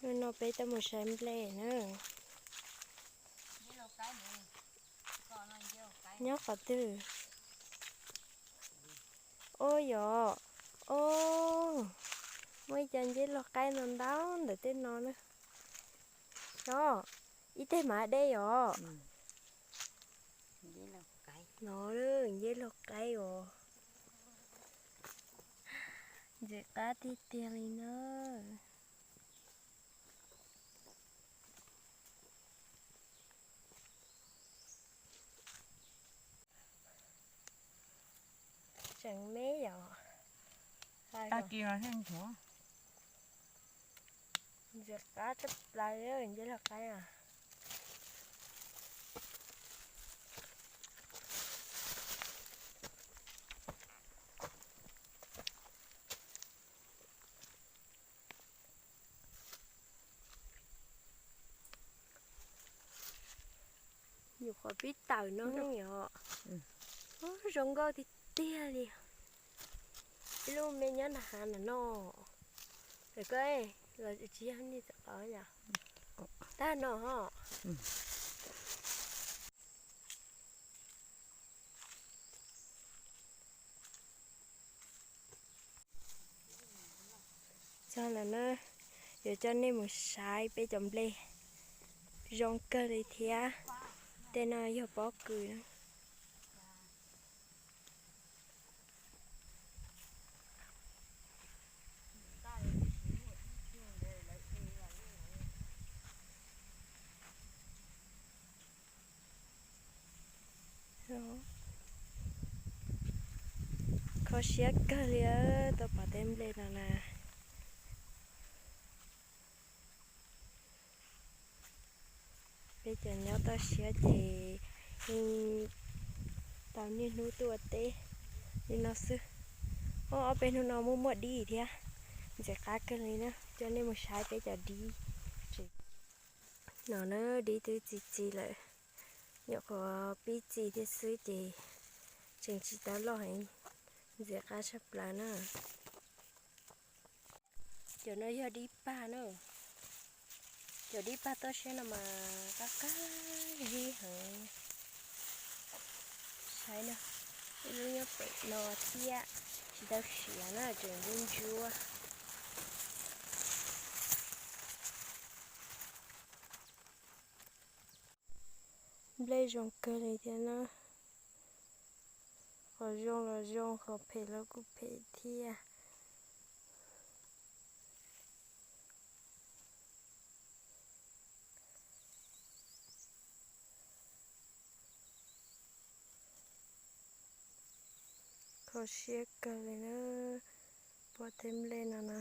Hnub no peb tuaj mus saib nplej na. Nyob qhov twg? Ua yog, o, muaj ib co nceb laug qaib no ntau ntawm tej no na. Os, ib teg mas deb os. No, nceb laug qaib os. Ntxim qab tiag tiag li na. Tseem me yom. Ntxim qab tshaj plaws li nceb laug qaib na. Nyuam qhuav pib tawm no yom. Zoo nkauj tiag tiag li. Ib lub me nyob nram hav nram no. Lawm koj los tsis yog nej txawm qhov yom. Tag no ho. Txog lawm na, yuav coj nej mus saib peb cov nplej zoo kawg li thiab. Tej no yog pob kws na. Kho siab kawg li tau pom tej nplej no na. Peb cov nyob toj siab ces yeej tau niaj hnub tuaj ua teb li no xwb. Ob peb hnub no muaj muaj dib thiab, ntxim qab kawg li na. Coj nej mus saib peb cov dib. No na, dib twb txi txiv lawm, nyuam qhuav pib txi thiab xwb ces tseem tsis tau loj heev, ntxim qab tshaj plaws na. Cov no yog dib pag na. Cov dib pag toj siab no mas qab qab zib heev. Saib na, ib lub nyob pem no thiab, tsis tau siav na, tseem ntsuab ntsuab. Nplej zoo kawg li thiab na. Qhov zoo los zoo, qhov phem los kuj phem thiab. Kho siab kawg li na, pom tej nplej no na.